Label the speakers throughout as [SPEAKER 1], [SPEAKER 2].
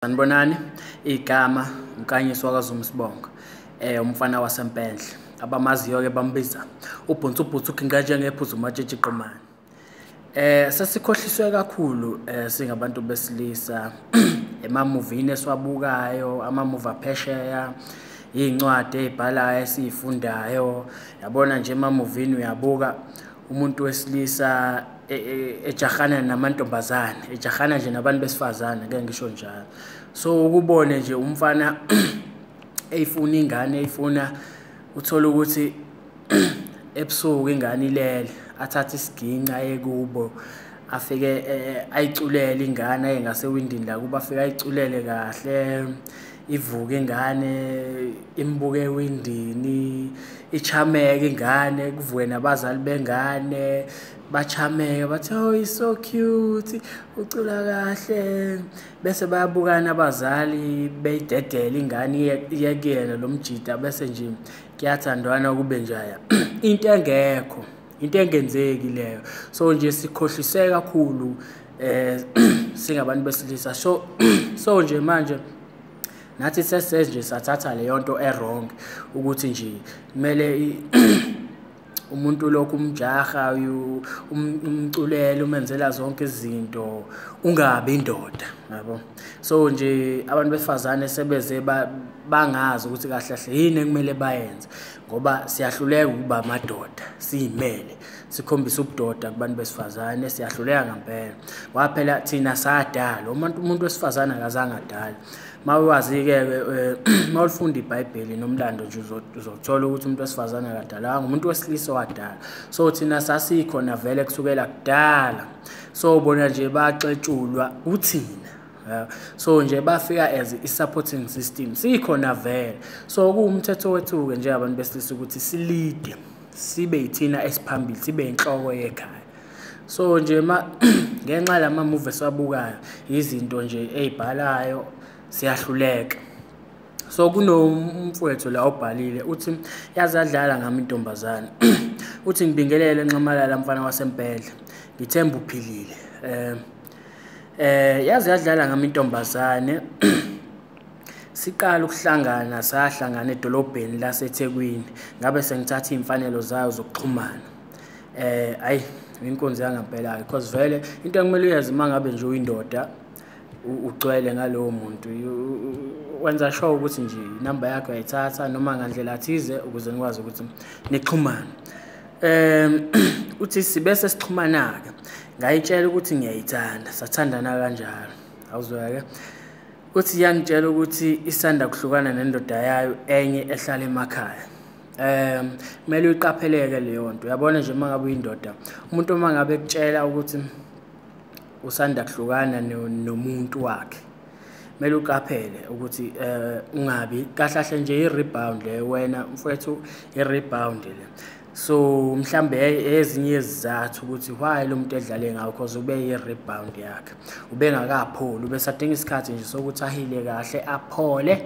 [SPEAKER 1] Sanibonani, igama uNkanyiso wakaZuma Sibongo, umfana waseMpendle. Abamaziyo-ke bambiza uBhunsu uBhunsu uginqa njengephuzu uMatshitshi Qomane. Sesikhohliswe kakhulu singabantu besilisa emamuvini esiwabukayo, amamuvi aphesheya, iy'ncwadi ey'bhalayo esiy'fundayo. Yabona nje emamuvini uyabuka umuntu wesilisa ejahana namantombazane, ejahana nje nabantu besifazane, ngeke ngisho njalo. So ukubone nje umfana eyifuna ingane, eyifuna, uthole ukuthi ebusuku ingane ilele, athathe isiginci aye kubo, afike ayiculele ingane, aye ngasewindini la kubo afike ayiculele kahle, ivuke ingane imbuke ewindini, ichameke ingane, kuvuke nabazali bengane bachameke bathi, oh he's so cute, ucula kahle. Bese bayabukana abazali beyidedele ingane iye kuyena lo mjita, bese nje kuyathandwana kube njaya. Into engekho, into engenzeki leyo. So nje sikhohlise kakhulu singabantu besilisa. So nje manje nathi seseze nje sathatha leyo nto e-wrong ukuthi nje kumele umuntu lokhu umjaha, umculele, umenzela zonke izinto, ungabi indoda, yabo. So nje abantu besifazane sebeze bangazi ukuthi kahle kahle yini ekumele bayenze, ngoba siyahluleka ukuba amadoda, siyimele, sikhombise ubudoda kubantu besifazane, siyahluleka ngempela. Ngoba phela thina sadalwa, umuntu wesifazane akazange adalwe. Uma wazi-ke, uma ulifunda iBhayibheli nomlando nje uzothola ukuthi umuntu wesifazane akadalwanga, umuntu wesilisa owadalwa. So thina sasikhona vele kusukela kudala. So bona nje baxetshulwa kuthina. So nje bafika as i-supporting system, sikhona vele. So kuwumthetho wethu-ke njengabantu besilisa ukuthi silide, sibe yithina esiphambili, sibe inhloko yekhaya. So nje ngenxa yalama-movie esiwabukayo, izinto nje ey'bhalayo, siyahluleka. So kunomfowethu la obhalile uthi yaze yadlala ngami intombazane. Uthi ngibingelele Nxamalala mfana waseMpendle, ngithemba uphilile. Yaze yadlala ngami intombazane. Siqala ukuhlangana, sahlangana edolobheni laseThekwini, ngabe sengithatha iy'mfanelo zayo zokuxhumana. Hhayi inkunzi yangempela-ke, cause vele into ekumele uyenze uma ngabe nje uyindoda ugcwele ngalowo muntu, wenza sure ukuthi nje inamba yakho uyayithatha noma ngandlela thize ukuze nikwazi ukuthi nixhumane. Uthi sibe sesixhumana-ke, ngayitshela ukuthi ngiyayithanda, sathandana kanjalo. Awuzwa-ke? Uthi yangitshela ukuthi isanda kuhlukana nendoda yayo enye ehlala emakhaya. Kumele uyiqapheleke leyo nto. Uyabona nje uma ngabe uyindoda, umuntu uma ngabe ekutshela ukuthi usanda kuhlukana nomuntu wakhe, kumele uqaphele ukuthi ungabi kahle kahle nje i-rebound le, wena mfowethu, i-rebound le. So mhlambe ezinye izizathu ukuthi why lo muntu edlale ngawo, cause ube i-rebound yakhe, ubengakapholi, ubesadinga isikhathi nje sokuthi ahile kahle aphole.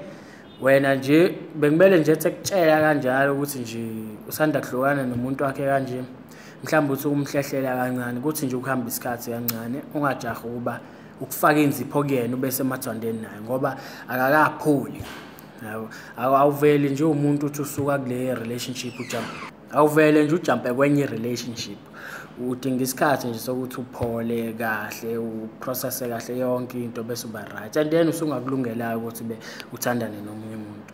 [SPEAKER 1] Wena nje bekumele nje ethi ekutshela kanjalo ukuthi nje usanda kuhlukana nomuntu wakhe kanje, mhlawumbe uthi ukumhlehlela kancane, kuthi nje ukuhamba isikhathi kancane, ungajahi ukuba ukufaka inzipho kuyena ube semathandeni naye, ngoba akakapholi. Yabo, awuveli nje umuntu uthi usuka kule relationship ujump, awuvele nje ujumpe kwenye relationship. Udinga isikhathi nje sokuthi uphole kahle, uprocesse kahle yonke into bese uba right, and then usungakulungela ukuthi ube uthandane nomunye umuntu.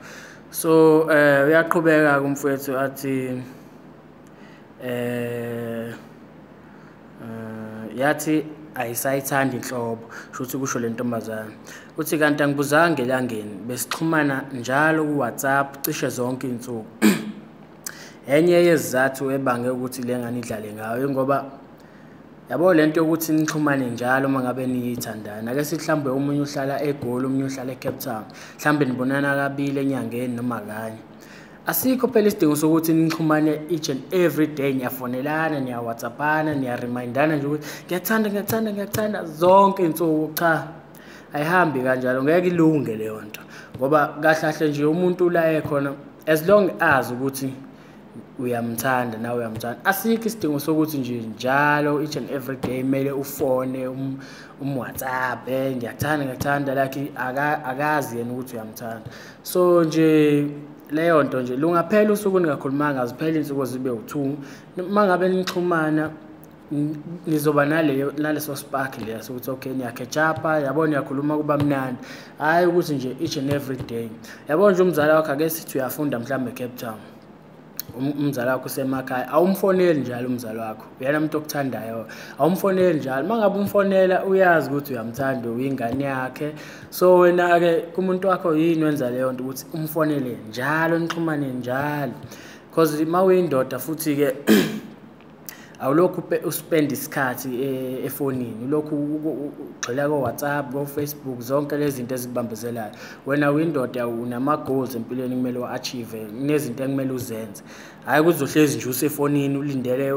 [SPEAKER 1] So uyaqhubeka umfowethu athi yathi ayisayithandi inhlobo, shuthi kusho le ntombazane. Uthi kanti angibuzanga elangeni, besixhumana njalo ku-WhatsApp cishe zonke iy'nsuku. Enye yezizathu ebange ukuthi le ngane idlale ngayo, ngoba yabo lento yokuthi nixhumane njalo uma ngabe niyithandana. Ake sithi mhlawumbe omunye uhlala eGoli, omunye uhlala eCape Town, mhlawumbe nibonana kabili enyangeni noma kanye. Asikho phela isidingo sokuthi nixhumane each and every day, niyafonelana, niya-WhatsApp-ana, niya-remind-ana nje ukuthi ngiyakuthanda, ngiyakuthanda, ngiyakuthanda zonke iy'nsuku. Cha, ayihambi kanjalo, ngeke ilunge leyo nto, ngoba kahle kahle nje umuntu la ekhona, as long as ukuthi uyamthanda nawe uyamthanda. Asikho isidingo sokuthi nje njalo each and every day kumele ufone um-WhatsApp, ngiyakuthanda ngiyakuthanda, like akazi yena ukuthi uyamthanda. So nje leyo nto nje lungaphela usuku ningakhulumanga, azipheli iy'nsuku zibe u-2. Uma ngabe nixhumana nizoba naleyo naleso spark leya sokuthi okay niya-catch up-a, yabo, niyakhuluma kuba mnandi. Hhayi ukuthi nje each and every day. Yabo nje umzala wakho, ake sithi uyafunda mhlawumbe e-Cape Town, umzala wakho usemakhaya, awumfoneli njalo umzala wakho, uyena muntu okuthandayo, awumfoneli njalo. Uma ngabe umfonela uyazi ukuthi uyamthanda, uyingane yakhe. So wena-ke kumuntu wakho yini wenza leyo nto ukuthi umfonele njalo, nixhumane njalo? Cause uma uyindoda futhi-ke awulokhu uspende isikhathi efonini, ulokhu ugxila ko-WhatsApp, ko-Facebook, zonke lezi zinto ezikubambezelayo. Wena uyindoda, unama-goals empilweni kumele u-achieve, kunezinto ekumele uzenze. Hhayi ukuthi uzohlezi nje usefonini ulindele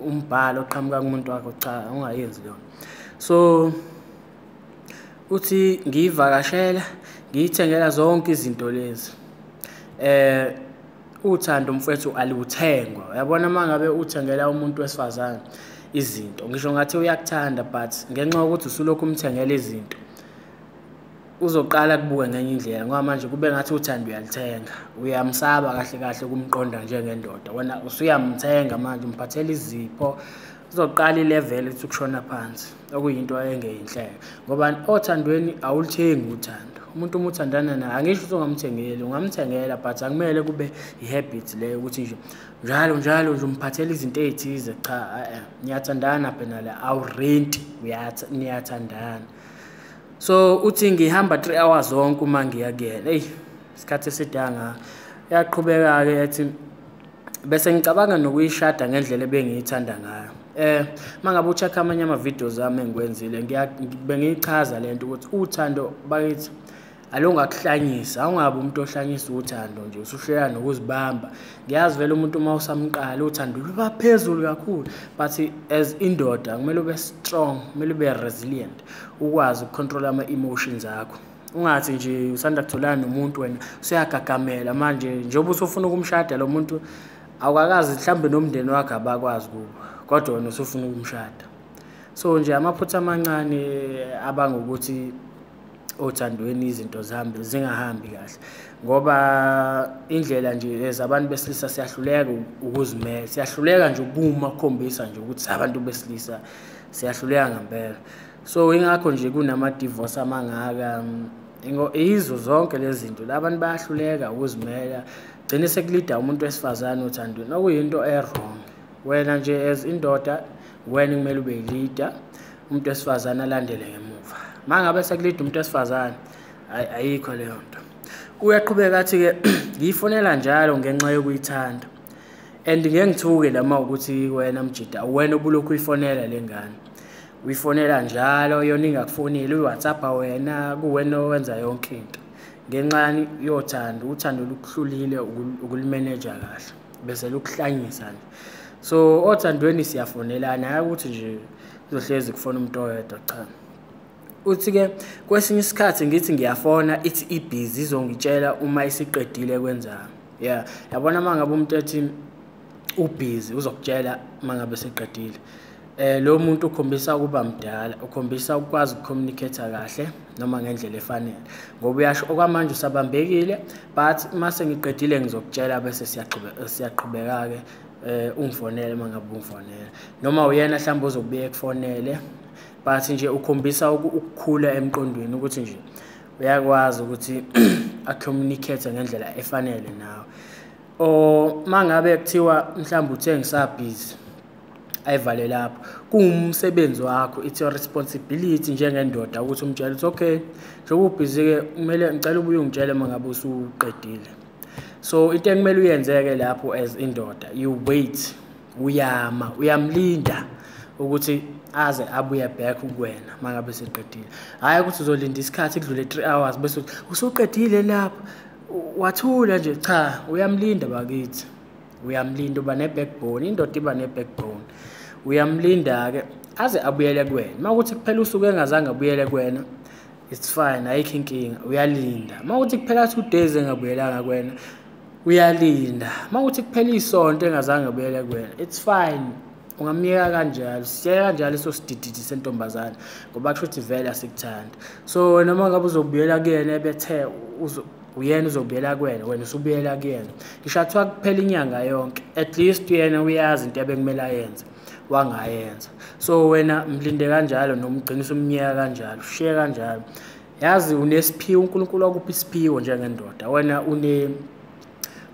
[SPEAKER 1] umbhalo oqhamuka kumuntu wakho, cha, ungayenzi leyo nto. So uthi ngiyivakashela, ngiyithengela zonke izinto lezi. Uthando mfowethu aluthengwa. Uyabona uma ngabe uthengela umuntu wesifazane izinto, ngisho ngathi uyakuthanda, but ngenxa yokuthi usulokhu umthengela izinto, uzoqala kubuke ngenye indlela, ngoba manje kube ngathi uthando uyalithenga. Uyamsaba kahle kahle ukumqonda njengendoda, wena usuyamthenga manje, umphathela izipho, uzoqala i-level ethi ukushona phansi, okuyinto engeyinhleke. Ngoba othandweni awulithengi uthando. Umuntu uma uthandana naye, angisho ukuthi ungamthengeli, ungamthengela, but akumele kube i-habit leyo ukuthi nje njalo njalo nje umphathela izinto ey'thize. Cha, niyathandana phela la, awurenti, niyathandana. So uthi ngihamba 3 hours zonke uma ngiya kuyena. Eyi, isikhathi eside kangaka. Uyaqhubeka-ke ethi bese ngicabanga nokuyishada ngendlela ebengiyithanda ngayo. Uma ngabe u-check amanye ama-videos ami engiwenzile, bengiyichaza le nto ukuthi uthando bakithi alungakuhlanyisa, awungabi umuntu ohlanyisa uthando nje, usuhluleka nokuzibamba. Ngiyazi vele umuntu uma usamqala uthando luba phezulu kakhulu, but as indoda kumele ube strong, kumele ube resilient, ukwazi ukucontrol ama-emotions akho. Ungathi nje usanda kutholana nomuntu wena usuyagagamela manje, njengoba usufuna ukumshada lo muntu, awukakazi mhlawumbe nomndeni wakhe abakwazi kubo, kodwa wena usufuna ukumshada. So nje amaphutha amancane abangokuthi othandweni izinto zihambe zingahambi kahle, ngoba indlela nje as abantu besilisa siyahluleka ukuzimela, siyahluleka nje ukuma ukukhombisa nje ukuthi abantu besilisa siyahluleka ngempela. So ingakho nje kunama-divorce amangaka, yizo zonke lezi zinto la abantu bayahluleka ukuzimela, gcine sekulida umuntu wesifazane othandweni, okuyinto e-wrong. Wena nje as indoda, wena kumele ube yi-leader, umuntu wesifazane alandele ngemuva. Uma ngabe sekulida umuntu wesifazane, ayikho leyo nto. Uyaqhubeka athi-ke ngiyifonela njalo ngenxa yokuyithanda, and ngeke ngithuke la uma ukuthi wena mjida, wena obulokhu uyifonela le ngane, uyifonela njalo, yona ingakufoneli, uyi-WhatsApp-a wena, kuwena owenza yonke into. Ngenxa yothando, uthando lukuhlulile ukulimeneja kahle, bese lukuhlanyisa nje. So othandweni siyafonelana, hhayi ukuthi nje kuzohlezi kufona umuntu oyedwa, cha. Uthi-ke kwesinye isikhathi ngithi ngiyafona, ithi ibhizi izongitshela uma isiqedile kwenzani. Yeah, yabona uma ngabe umuntu ethi ubhizi uzokutshela uma ngabe eseqedile. Lo muntu ukhombisa ukuba mdala, ukhombisa ukwazi ukucommunicate kahle noma ngendlela efanele. Ngoba uyasho okwamanje usabambekile, but uma sengiqedile ngizokutshela, bese siyaqhubeka-ke, ungifonele uma ngabe ungifonela. Noma uyena mhlawumbe ozobuye ekufonele, but nje ukhombisa ukukhula emqondweni ukuthi nje uyakwazi ukuthi acommunicate ngendlela efanele nawe. Or uma ngabe kuthiwa mhlawumbe uthe ngisabhizi, ayivale lapho, kuwumsebenzi wakho, it's your responsibility njengendoda ukuthi umtshele ukuthi okay, njengoba ubhizi-ke kumele ngicela ubuye ungitshele uma ngabe usuqedile. So into ekumele uyenzeke lapho as indoda, you wait, uyama, uyamlinda ukuthi aze abuye back kuwena uma ngabe eseqedile. Hhayi ukuthi uzolinda isikhathi kudlule 3 hours bese uthi usuqedile lapho, wathula nje. Cha, uyamlinda bakithi, uyamlinda, uba ne-backbone, indoda iba ne-backbone. Uyamlinda-ke aze abuyele kuwena. Uma kuthi kuphela usuku engazange abuyele kuwena, it's fine, ayikho inkinga, uyalinda. Uma kuthi kuphela 2 days engabuyelanga kuwena, Uyalinda. Uma kuthi kuphela isonto engazange abuyele kuwena, it's fine. Ungamyeka kanjalo, siyeka kanjalo leso sidididi sentombazane ngoba kusho ukuthi vele asikuthandi. So wena uma ngabe uzobuyela kuyena ebethe uyena uzobuyela kuwena, wena usubuyela kuyena. Ngisho kuthiwa kuphela inyanga yonke, at least yena uyazi into ebekumele ayenze, wangayenza. So wena mlinde kanjalo noma ugcine usumyeka kanjalo, ushiye kanjalo. Yazi unesiphiwo, uNkulunkulu wakupha isiphiwo njengendoda. Wena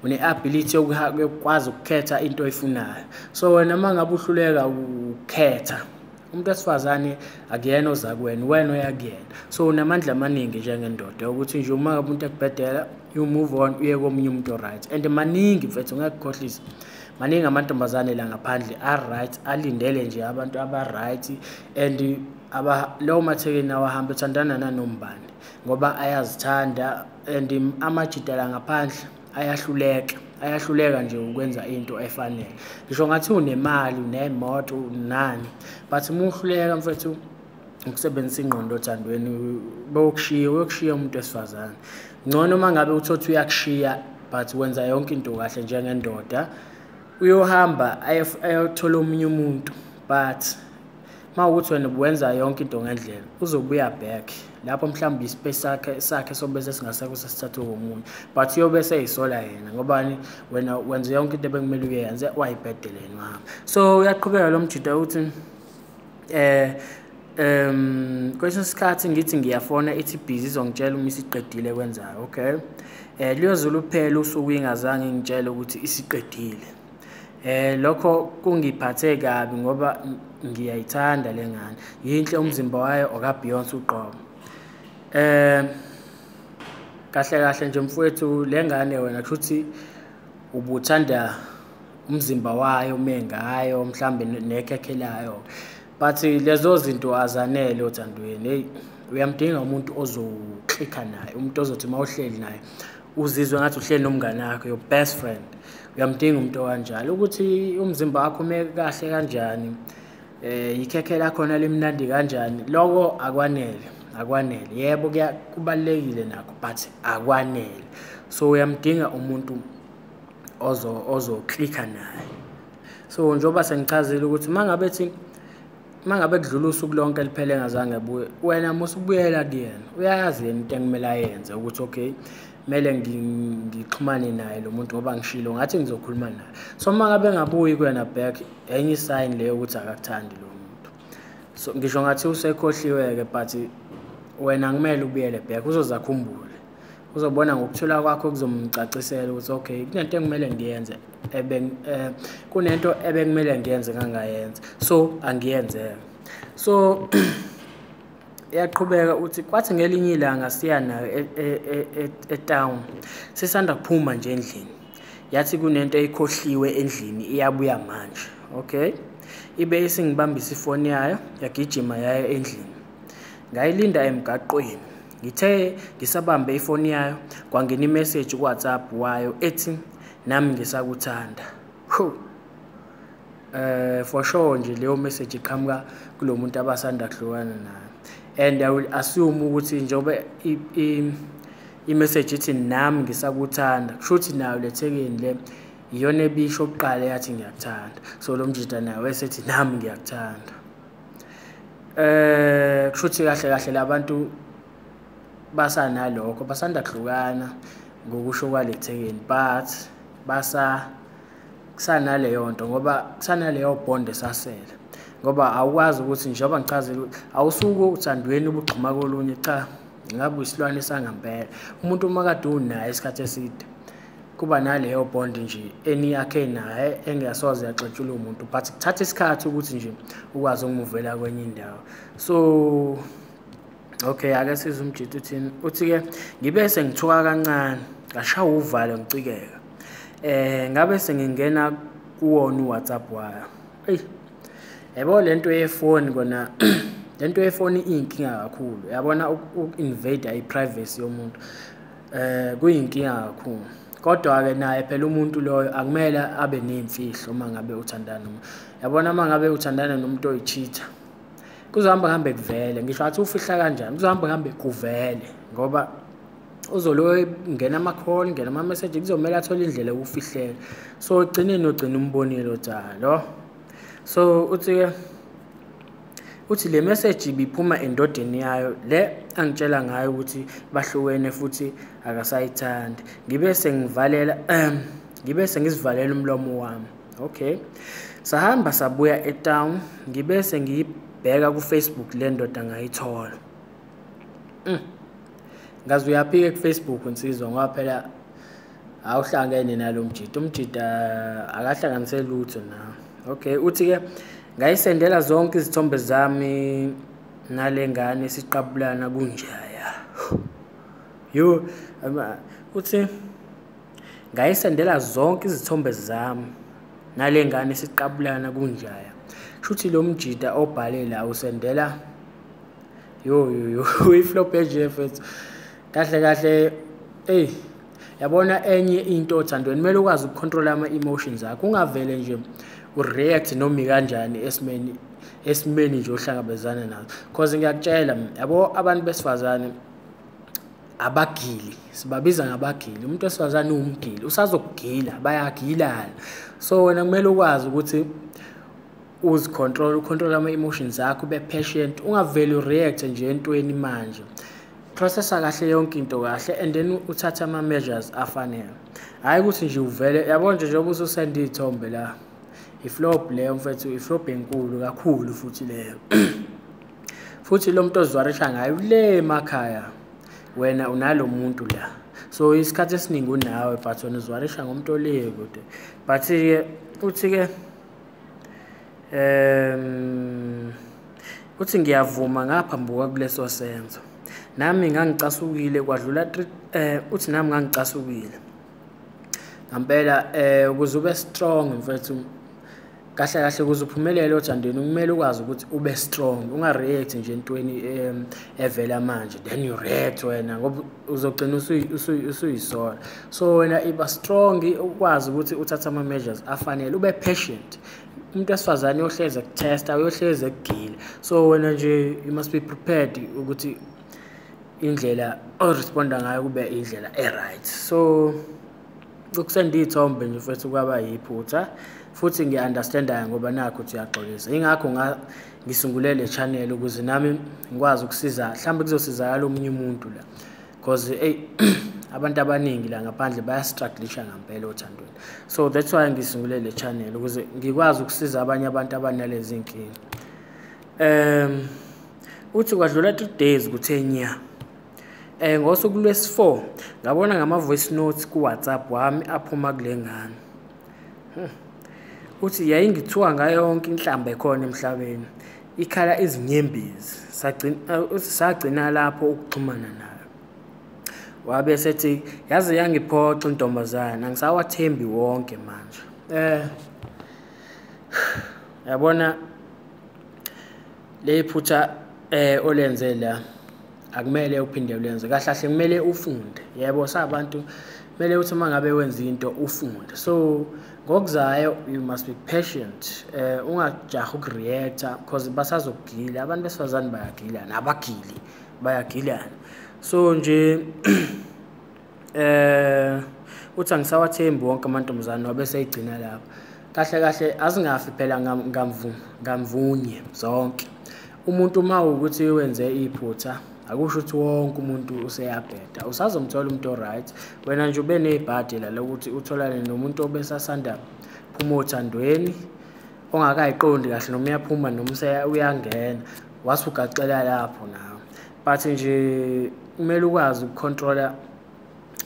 [SPEAKER 1] une-ability yokukwazi ukukhetha into oyifunayo. So wena uma ngabe uhluleka ukukhetha, umuntu wesifazane akuyena oza kuwena, uwena oya kuyena. So unamandla amaningi njengendoda ukuthi nje uma ngabe umuntu ekubhedela, you move on uye komunye umuntu o-right. And maningi mfethu, ngeke ngikukhohlise, maningi amantombazane la ngaphandle a-right, alindele nje abantu aba-right and lawo mathekeni awahambe ethandana nanombani ngoba ayazithanda. And amajita la ngaphandle ayahluleka, ayahluleka nje ukwenza into efanele. Ngisho ngathi unemali, unemoto, unani, but uma uhluleka mfethu ukusebenzisa ingqondo othandweni, bokushiya, uyokushiya umuntu wesifazane. Ngcono uma ngabe uthole ukuthi uyakushiya but wenza yonke into kahle njengendoda, uyohamba ayothola omunye umuntu, but uma kuwukuthi wena ubuwenza yonke into ngendlela, uzobuya back lapho mhlawumbe i-space sakhe sobe sesingasekho, sesithathwe omunye, but uyobe seyisola yena ngobani? Wena wenze yonke into ebekumele uyenze, wayibhedela yena wahamba. So uyaqhubeka lo mjida uthi kwesinye isikhathi ngithi ngiyafona, ithi busy, izongitshela uma isiqedile kwenzayo. Okay, luyoze luphele usuku ingazange ingitshele ukuthi isiqedile. Lokho kungiphathe kabi ngoba ngiyayithanda le ngane, yinhle, umzimba wayo okaBeyonce uqobo. Kahle kahle nje mfowethu, le ngane wena kushuthi ubuthanda umzimba wayo ume ngayo, mhlambe nekhekhe layo, but lezo zinto azanele othandweni. Hey, uyamdinga umuntu ozoklikha naye, umuntu ozothi uma uhleli naye uzizwe ngathi uhleli nomngane wakho, your best friend. Uyamdinga umuntu okanjalo. Ukuthi umzimba wakho ume kahle kanjani, ikhekhe lakhona limnandi kanjani, loko akwanele, akwanele. Yebo, kubalulekile nakho, but akwanele. So uyamdinga umuntu ozoklikha naye. So njengoba sengichazile ukuthi uma ngabe kudlula usuku lonke liphele engazange abuye, wena musubuyela kuyena, uyayazi yena into ekumele ayenze ukuthi okay, kumele ngixhumane naye lo muntu ngoba ngishilo ngathi ngizokhuluma naye. So uma ngabe engabuyi kuwena back, enye i-sign leyo ukuthi akakuthandi lo muntu. So ngisho ngathi usekhohliwe-ke, but wena kumele ubuyele back, uzoze akhumbule. Uzobona ngokuthula kwakho, kuzomcacisela ukuthi okay, kunento ekumele ngiyenze, kunento ebekumele ngiyenze ngangayenza, so angiyenzeka. So iyaqhubeka uthi kwathi ngelinye ilanga siya nayo e-town, sisanda kuphuma nje endlini, yathi kunento eyikhohliwe endlini, iyabuya manje. Okay, ibe isingibambisa ifoni yayo, yagijima yaya endlini. Ngayilinda emgaqweni. Ngithe ngisabambe ifoni yayo, kwangena imeseji ku-WhatsApp wayo ethi, "Nami ngisakuthanda." For sure nje leyo message iqhamuka kulo muntu abasanda kuhlukana naye, and I will assume ukuthi njengoba i-message ithi, "Nami ngisakuthanda," kusho ukuthi nayo le thekeni le iyona ebisho kuqala yathi, "Ngiyakuthanda." So lo mjida naye wayesethi, "Nami ngiyakuthanda." Kusho ukuthi kahle kahle labantu basanalokho, basanda kuhlukana ngokusho kwale thekeni, but basa kusanaleyo nto ngoba kusanaleyo bond esasele, ngoba awukwazi ukuthi, njengoba ngichazile ukuthi awusuke uthandweni ubugxuma kolunye. Cha, ngabe isilwane sangempela. Umuntu uma kade unaye isikhathi eside, kuba naleyo bond nje eniyakhe naye engasoze yaxetshulwa umuntu, but kuthatha isikhathi ukuthi nje ukwazi ukumuvela kwenye indawo. So okay, ake sizwe umjita uthini. Uthi-ke ngibe sengithuka kancane, ngashawa uvalo, ngicikeka. Ngabe sengingena kuwona uWhatsApp wayo. Eyi, yabo lento yefoni kona, lento yefoni iyinkinga kakhulu. Yabona, uku-invade i-privacy yomuntu kuyinkinga kakhulu. Kodwa-ke naye phela umuntu loyo akumele abe ney'mfihlo uma ngabe uthandana nomuntu. Yabona, uma ngabe uthandana nomuntu oyi-cheater, kuzohamba kuhambe kuvele, ngisho ngathi ufihla kanjani, kuzohamba kuhambe kuvele ngoba Uzoloku ngena ama-call, ngena ama-message, kuzomele athole indlela yokufihlela. So ekugcineni uyogcina umbonile uthi lo. So uthi-ke, uthi le message ibiphuma endodeni yayo le angitshela ngayo ukuthi bahlukene futhi akasayithandi. Ngibe sengivalela ngibe sengizivalela umlomo wami. Okay. Sahamba sabuya etown, ngibe sengiyibheka ku-Facebook le ndoda ngayithola. Ngaze uyaphika ku-Facebook nsizwa, ngoba phela awuhlangene nalo mjida. Umjida akahlanganise lutho nawe. Okay, uthi-ke ngayisendela zonke izithombe zami nale ngane siqabulana kunjaya. Yo, uthi ngayisendela zonke izithombe zami nale ngane siqabulana kunjaya. Shuthi lo mjida obhale la usendela yo yo yo iflop enje mfethu. Kahle kahle, ey, yabona enye into othandweni, kumele ukwazi ukucontrol ama-emotions akho, ungavele nje ureact noma kanjani esimeni nje ohlangabezana naso. Cause ngiyakutshela, yabo abantu besifazane abagili, sibabiza ngabagili. Umuntu wesifazane uwumgili, usazokugila, bayagilana. So wena kumele ukwazi ukuthi uzicontrol, ucontrol ama-emotions akho, ube patient, ungavele ureact nje entweni manje. Processa kahle yonke into kahle, and then uthathe ama-measures afanele. Hhayi ukuthi nje uvele, yabo nje njengoba ususenda iy'thombe la, iflop leyo mfethu, iflop enkulu kakhulu futhi leyo. Futhi lo muntu ozwarisha ngayo le emakhaya, wena unalo muntu la. So isikhathi esiningi unawe, but wena uzwarisha ngomuntu ole kude. But-ke uthi-ke uthi ngiyavuma ngaphambuka kuleso senzo. Nami ngangicasukile kwadlula 3 uthi nami ngangicasukile. Ngempela ukuze ube strong mfethu, kahle kahle ukuze uphumelele othandweni kumele ukwazi ukuthi ube strong, ungareact nje entweni evela manje, then you react wena ngoba uzogcina usuyisola. So wena iba strong, ukwazi ukuthi uthathe ama-measures afanele, ube patient. Umuntu wesifazane uyohlezi ekutesta, uyohlezi ekugila. So wena nje you must be prepared ukuthi indlela oresponda ngayo kube indlela e-right. So ukusenda iy'thombe nje mfethu kwaba yiphutha, futhi ngiya-understand-a ngoba nakho uthi uyaxolisa. Yingakho ngisungule le channel ukuze nami ngikwazi ukusiza, mhlawumbe kuzosizakala omunye umuntu la. Cause eyi abantu abaningi la ngaphandle bayastrugglisha ngempela othandweni. So that's why ngisungule le channel ukuze ngikwazi ukusiza abanye abantu abanalezi nkinga. Uthi kwadlula 3 days kuthe nya. Ngosuku lwesi-4 ngabona ngama-voice notes ku-WhatsApp wami aphuma kule ngane. Uthi yayingithuka ngayo yonke inhlamba ekhona emhlabeni, ikhala izinyembezi. Sagcina lapho ukuxhumana nayo. Wabe esethi yaze yangiphoxa intombazane, angisawathembi wonke manje. Yabona le phutha olenze la akumele uphinde ulenze. Kahle kahle kumele ufunde. Yebo, sabantu kumele uthi uma ngabe wenza into ufunde. So ngokuzayo you must be patient. Ungajahi ukureacta cause basazokugila. Abantu besifazane bayagilana, abagili bayagilana. So nje uthi angisawathembi wonke amantombazane, wabe seyigcina lapho. Kahle kahle azingafi phela ngamvunye zonke. Umuntu uma ukuthi wenze iphutha akusho ukuthi wonke umuntu useyabheda. Usazomthola umuntu o-right. Wena nje ube nebhadi la lokuthi utholane nomuntu obesasanda phuma othandweni, ongakayiqondi kahle noma uyaphuma noma uyangena, wase ugaxela lapho nawe. But nje kumele ukwazi ukucontrola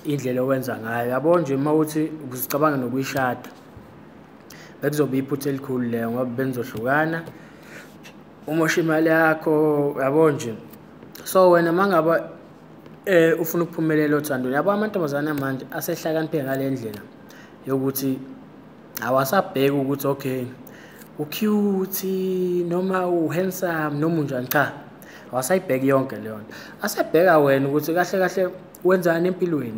[SPEAKER 1] indlela owenza ngayo. Yabo nje uma uthi uzicabanga nokuyishada, bekuzoba iphutha elikhulu leyo ngoba benizohlukana, umoshe imali yakho, yabo nje. So wena uma ngabe ufuna ukuphumelela othandweni, yabo amantombazane manje asehlakaniphe ngale ndlela yokuthi awasabheki ukuthi okay u-cute noma u-handsome noma unjani, cha, awasayibheki yonke leyo nto. Asebheka wena ukuthi kahle kahle wenzani empilweni.